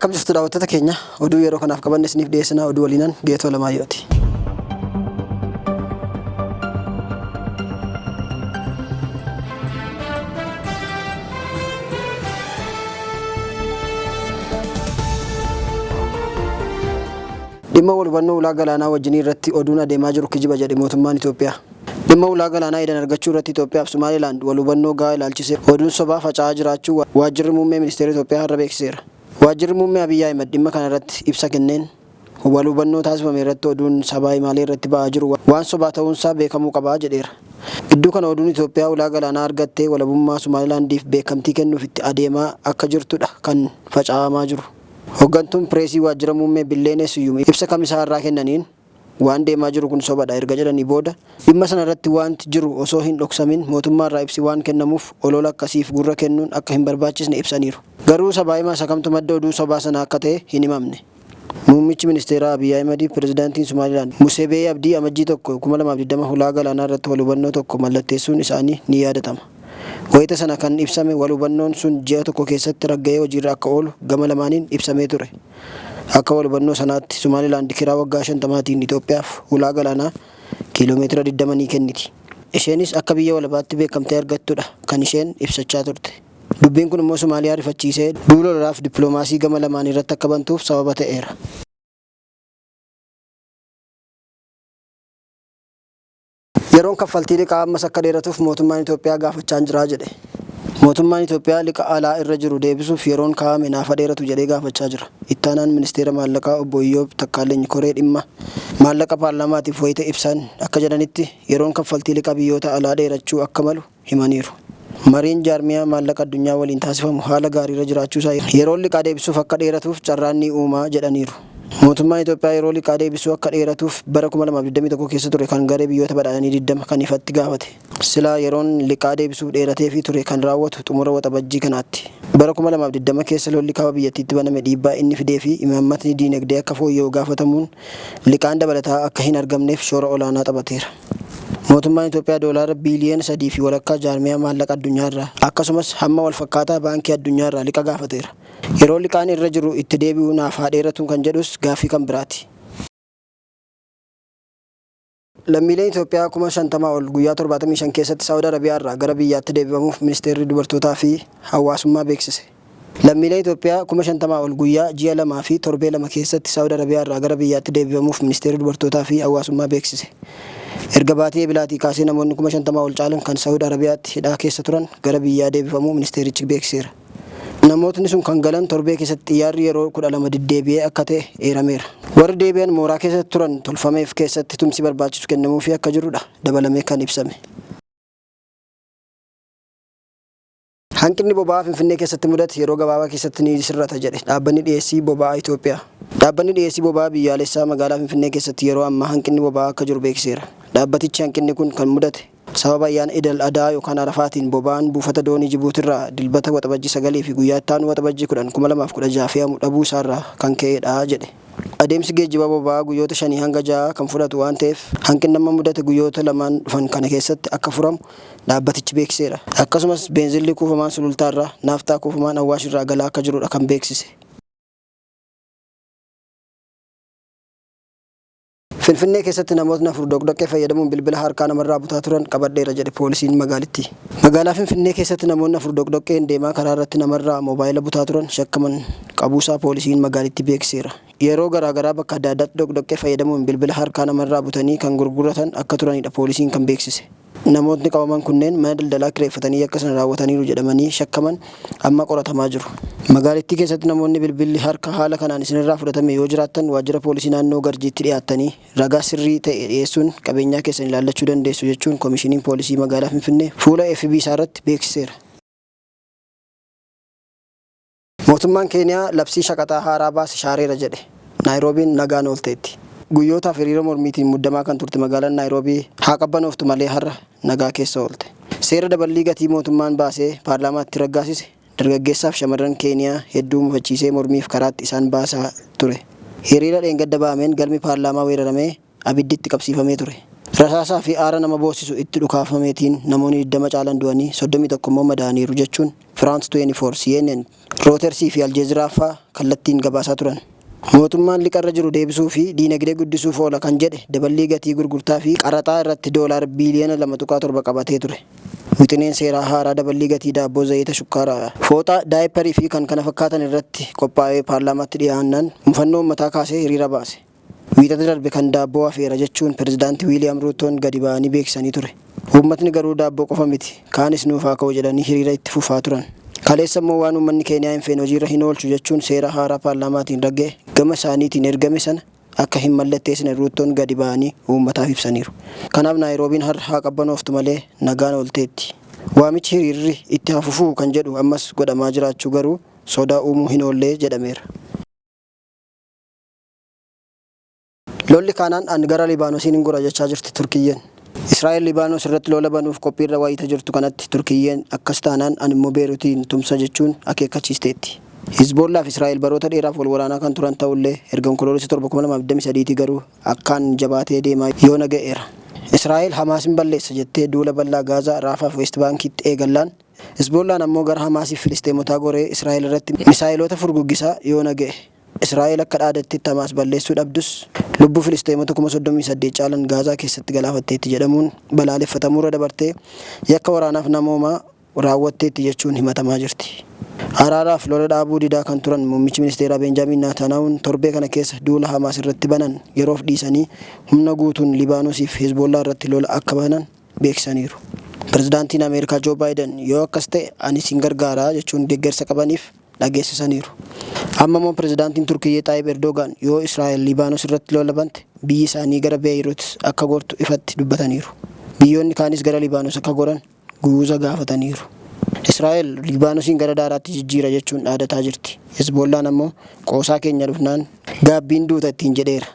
Akkam jirtu daawwattoota keenya oduu yeroo kanaaf qabanne isiniif dhiyeessina oduu waliinan Geetoo Lamaayyooti. Dhimma wal hubannoo ulaa galaanaa wajjinii irratti oduun adeemaa jiru kijiba jedhe mootummaan Itoophiyaa. Dhimma ulaa galaanaa Edan argachuu irratti Itoophiyaa fi Somaalilaand wal hubannoo gahaa ilaalchisee oduun sobaa faca'aa jiraachuu Waajjirri Muummee Ministeera Itoophiyaa har'a beeksiseera. Waajjirri Muummee Abiyyi Ahimad dhimma kana irratti ibsa kenneen, wal hubannoo taasifame irratti oduun sabaa himaalee irratti ba'aa jiru waan sobaa ta'uunsaa beekamuu qaba jedheera. Gidduu kana oduun Itoophiyaa ulaa galaanaa argattee walabummaa Somaalilaandiif beekamtii kennuuf itti adeemaa akka jirtudha kan faca'amaa jiru. Hoggantuun Pireesii Waajjira Muummee Billeenee Siyyum ibsa Kamisa har'aa kennaniin, waan deemaa jiru kun sobadha erga jedhanii booda, dhimma sana irratti waanti jiru osoo hin dhoksamin mootummaarraa ibsi waan kennamuuf olola akkasiif gurra kennuun akka hin barbaachisne ibsaniiru. Garuu sabaa-himaa isa kamtu madda oduu sobaa sanaa akka ta'e hin himamne. Muummichi Ministeeraa Abiy Ahimadiif Pirezidaantiin Somaalilaand Musee Beehii Abdii Amajjii 1, 2020 hulaa galaanaa irratti wal hubannoo tokko mallatteessuun isaanii ni yaadatama. Wayita sana kan ibsame wal hubannoon sun ji'a tokko keessatti ragga'ee hojiirra akka oolu gama lamaaniin ibsamee ture. Akka wal hubannoo sanaatti Somaalilaand kiraa waggaa 50tiin Itoophiyaaf hulaa galaanaa kiiloomeetira 20 ni kenniti. Isheenis akka biyya walabaatti beekamtii argattudha kan isheen ibsachaa turte. Dubbiin kun immoo Somaaliyaa rifachiisee duula lolaaf dippiloomaasii gama lamaanii irratti akka bantuuf sababa ta'eera. Yeroon kaffaltii liqaa ammas akka dheeratuuf mootummaan Itoophiyaa gaafachaan jira jedhe. Mootummaan Itoophiyaa liqa alaa irra jiru deebisuuf yeroon kaa'ame naaf ha dheeratu jedhee gaafachaa jira. Ittaanaan Ministeera Maallaqaa Obbo Iyyoob Takkaalleny Koree Dhimma Maallaqa Paarlaamaatiif wayita ibsan akka jedhanitti, yeroon kaffaltii liqa biyyoota alaa dheerachuu akka malu himaniiru. Mariin Jaarmiyaa Maallaqa Addunyaa waliin taasifamu haala gaariirra jiraachuusaa yeroon liqaa deebisuuf akka dheeratuuf carraan ni uuma jedhaniiru. Mootummaan Itoophiyaa yeroo liqaa deebisuu akka dheeratuuf bara 2021 keessa ture kan garee biyyoota badhaadhanii 20 kan ifatti gaafate. Silaa yeroon liqaa deebisuuf dheerateefii ture kan raawwatu xumura Waxabajjii kanaatti. Bara 2020 keessa lolli kaaba biyyattiitti baname dhiibbaa inni fideefi imaammatni diinagdee akka fooyya'u gaafatamuun liqaan dabalataa akka hin argamneef shoora olaanaa taphateera. Mootummaan Itoophiyaa doolaara biiliyoona 3 fi walakkaa Jaarmiyaa Maallaqa Addunyaarraa akkasumas hamma walfakkaataa Baankii Addunyaarraa liqa gaafateera. Yeroo liqaan irra jiru itti deebi'u naaf haa dheeratu kan jedhus gaaffii kan biraati. Lammiileen Itoophiyaa 50,000 ol guyyaa 75 keessatti Saawud Arabiyaarraa gara biyyaatti deebifamuuf Ministeerri Dubartootaa fi Hawaasummaa beeksise. Lammiileen Itoophiyaa 50,000 ol guyyaa, ji'a 2 fi torbee 2 keessatti Saawud Arabiyaarraa gara biyyaatti deebifamuuf Ministeerri Dubartootaa fi Hawaasummaa beeksise. Erga baatii Eebilaatii kaasee namoonni 50,000 ol caalan kan Saawud Arabiyaatti hidhaa keessa turan gara biyyaa deebifamuu ministeerichi beeksiseera. Namootni sun kan galan torbee keessatti xiyyaarri yeroo 12 deddeebi'ee akka ta'e eerameera. Warri deebi'an mooraa keessa turan tolfameef keessatti tumsi barbaachisu kennamuufii akka jirudha dabalamee kan ibsame. Hanqinni boba'aa Finfinnee keessatti mudate yeroo gabaabaa keessatti ni sirrata jedhe Dhaabbanni Dhiyeessii Boba'aa Itoophiyaa. Dhaabbanni Dhiyeessii Boba'aa Biyyaalessaa magaalaa Finfinnee keessatti yeroo ammaa hanqinni boba'aa akka jiru beeksiseera. Dhaabbatichi hanqinni kun kan mudate sababa ayyaana Id al Adhaa yookaan Arafaatiin boba'aan buufata doonii Jibuutirraa Dilbata Waxabajjii 9 fi guyyaa itti aanu Waxabajjii 10, 2016 fe'amu dhabuu isaarraa kan ka'eedha jedhe. Adeemsi geejjiba boba'aa guyyoota shanii hanga ja'aa kan fudhatu waan ta'eef hanqinni amma mudate guyyoota lamaan dhufan kana keessatti akka furamu dhaabbatichi beeksiseera. Akkasumas beenzilli kuufamaan Sulultaarraa, naafxaa kuufamaan Awwaash irraa galaa akka jirudha kan beeksise. Finfinnee keessatti namootni 4 doqdoqqee fayyadamuun bilbila harkaa namarraa butaa turan qabadheera jedhe poolisiin magaalittii. Magaalaa Finfinnee keessatti namoonni 4 doqdoqqeen deemaa karaa irratti namarraa moobaayila butaa turan shakkaman qabuusaa poolisiin magaalittii beeksiseera. Yeroo garaa garaa bakka adda addaatti doqdoqqee fayyadamuun bilbila harkaa namarraa butanii kan gurguratan akka turanidha poolisiin kan beeksise. Namootni qabaman kunneen mana daldalaa kireeffatanii yakka sana raawwataniiru jedhamanii shakkaman amma qoratamaa jiru. Magaalittii keessatti namoonni bilbilli harka haala kanaan isinirraa fudhatame yoo jiraattan waajjira poolisii naannoo Garjiitti dhiyaattanii ragaa sirrii ta'e dhiyeessuun qabeenyaa keessan ilaallachuu dandeessu jechuun Komishiniin Poolisii Magaalaa Finfinnee fuula FB isaarratti beeksiseera. Mootummaan Keeniyaa labsii shaqaxaa haaraa baase shaareera jedhe. Naayiroobiin nagaan oolteetti. Guyyootaaf hiriira mormiitiin muddamaa kan turte magaalaan Naayiroobii haa qabbanooftu malee har'a nagaa keessa oolte. Seera daballii gatii mootummaan baasee paarlaamaatti raggaasise dargaggeessaaf shamarran Keeniyaa hedduu mufachiisee mormiif karaatti isaan baasaa ture. Hiriira dheengadda ba'ameen galmi paarlaamaa weeraramee abiddi itti qabsiifamee ture. Rasaasaa fi aara nama boossisu itti dhukaafameetiin namoonni 20 caalan du'anii 31 immoo madaa'aniiru jechuun France 24, CNN, Reuters fi Aljeeziraa fa'aa kallattiin gabaasaa turan. Mootummaan liqarra jiru deebisuu fi diinagdee guddisuuf oola kan jedhe daballii gatii gurgurtaa fi qaraxaa irratti doolaara biiliyoona 2.7 qabatee ture. Wixineen seeraa haaraa daballii gatii daabboo, zayita, shukkaaraa, fooxaa, daayipparii fi kan kana fakkaatan irratti qophaa'ee paarlaamaatti dhiyaannaan mufannoo uummataa kaasee hiriira baase. Wiixata darbe kan daabboo hafeera jechuun pirezidaantii Wiiliyaam Ruutoon gadi ba'anii beeksisanii ture. Uummatni garuu daabboo qofa miti, kaanis nuuf haa ka'u jedhanii hiriira itti fufaa turan. Kaleessa immoo waan uummanni Keeniyaa hin feene hojiirra hin oolchu jechuun seera haaraa paarlaamaatiin ragga'e gama isaaniitiin ergame sana akka hin mallatteessine Ruuttoon gadi ba'anii uummataaf ibsaniiru. Kanaaf Naayiroobiin har'a haa qabbanooftu malee nagaan oolteetti. Waamichi hiriirri itti haa fufuu kan jedhu ammas godhamaa jiraachuu garuu sodaa uumuu hin oollee jedhameera. Lolli kaanaan an gara Libaanosiin hin gora jechaa jirti Turkiyyeen. Israa'el Libaanos irratti lola banuuf qophiirra wayita jirtu kanatti Turkiyyeen akkas taanaan an immoo Beerutiin tumsa jechuun akeekkachiisteetti. Hizboollaa fi Israa'el baroota dheeraaf wal waraanaa kan turan ta'ullee erga Onkoloolessa 7, 2023 garuu akkaan jabaatee deemaa yoona ga'eera. Israa'el Hamaasin balleessa jettee duula bal'aa Gaazaa, Raafaa fi Weest Baankiitti eegallaan Hizboollaan ammoo gara Hamaasiif Filisxeemotaa goree Israa'el irratti misaayeloota furguggisaa yoona ga'e. Israa'el akka dhaadattetti Hamaas balleessuu dhabdus lubbuu Filisxeemota 38,000 caalan Gaazaa keessatti galaafatteetti jedhamuun balaaleffatamuurra dabartee yakka waraanaaf namoomaa raawwatteetti jechuun himatamaa jirti. Araaraaf lola dhaabuu didaa kan turan Muummichi Ministeeraa Beenjaamiin Naataanahuun torbee kana keessa duula Hamaas irratti banan yeroof dhiisanii humna guutuun Libaanosiif Hezboollaa irratti lola akka banan beeksisaniiru. Pirezidaantiin Ameerikaa Joo Baayiden yoo akkas ta'e ani isin gargaara jechuun deeggarsa qabaniif dhageessisaniiru. Amma immoo pirezidaantiin Turkiyyee Xaayib Erdogaan yoo Israa'el Libaanos irratti lola bante biyyi isaanii gara Beeyirut akka gortu ifatti dubbataniiru. Biyyoonni kaanis gara Libaanos akka goran guuza gaafataniiru. Israa'el Libaanosiin gara daaraatti jijjiira jechuun dhaadataa jirti. Hezbollaan ammoo qoosaa keenya dhufnaan gaabbiin duuta ittiin jedheera.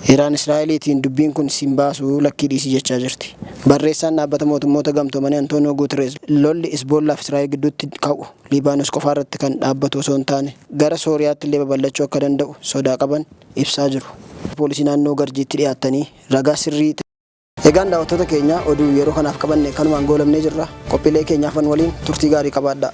Iraan Israa'eliitiin dubbiin kun sin baasuu lakkii dhiisii jechaa jirti. Barreessaan dhaabbata mootummoota gamtoomanii Antooniyoo Guutereez lolli Hezbollaa fi Israa'el gidduutti ka'u Libaanos qofaa irratti kan dhaabbatu osoo hin taane gara Sooriyaatti illee babal'achuu akka danda'u sodaa qaban ibsaa jiru. Poolisii naannoo Garjiitti dhiyaattanii ragaa sirrii Egaan daawwattoota keenya, oduu yeroo kanaaf qabanne kanumaan goolabnee jirra. Qophiilee keenyaafan waliin turtii gaarii qabaadhaa.